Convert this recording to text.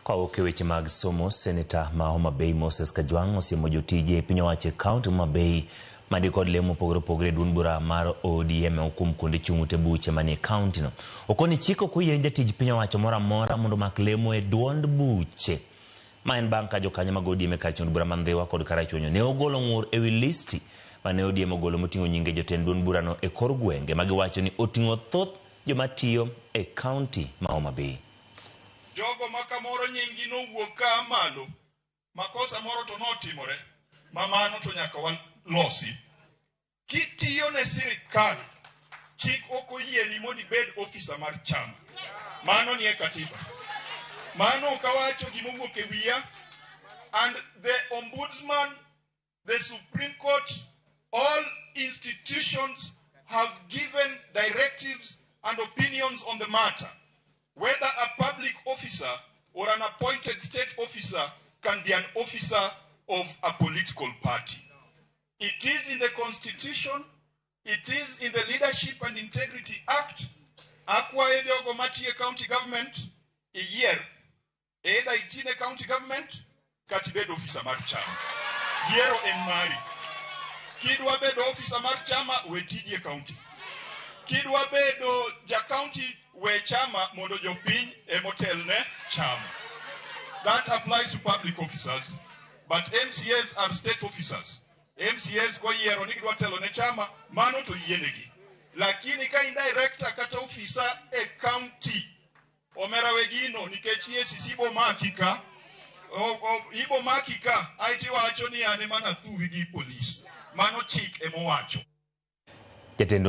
Kawuok e weche mag somo, Seneta ma Homa Bay Moses Kajwang' osiemo jotije e piny owacho e kaunti ma Homa Bay mani kod lemo mopogore opogore e duond bura mar ODM kuom kuonde chung' ute buche manie kaunti no. Okoni chik ok oyiene jatij piny owacho moro amora mondo omak lemo e duond buche. Ma en bang' ka jokanyo mag ODM e kar chung' od bura ma Ndhiwa kod Karachuonyo ne ogolo ng'ur ewi listi mane ODM ogolo moting'o nyinge jotend duond burano e kor gwenge ma giwacho ni oting'o thoth joma tiyo e kaunti ma Homa Bay. Jogo ma kamoro nyinggi nowuok ka malo, makosa moro to notimore, ma mano to nyaka walosi. Kitiyo ne sirikal, chik ok oyieni mondo ibed ofisa mar chama. Mano nie katiba. Mano ok awacho gima owuok e wiya. And the ombudsman, the Supreme Court, all institutions have given directives and opinions on the matter. Whether a public officer or an appointed state officer can be an officer of a political party. It is in the Constitution, it is in the Leadership and Integrity Act. Akwayo jogo matiyo e county government iyier either itine county government kata ibed ofisa mar chama. Yiero en mari. Kidwa bedo ofisa mar chama, we tiji e county. Kidwa bedo ja county, we chama mondo jopiny emotelne chama. That applies to public officers, but MCAs are state officers. MCAs koyiero ni gidwa telo ne chama, mano to yienegi. Lakini ka in director kata ofisa e county, omera we gino nikech EACC bo maki ka, ibo maki ka, aeto iwacho ni an ema nathuwi gi polis. Mano chik emowacho. Jatend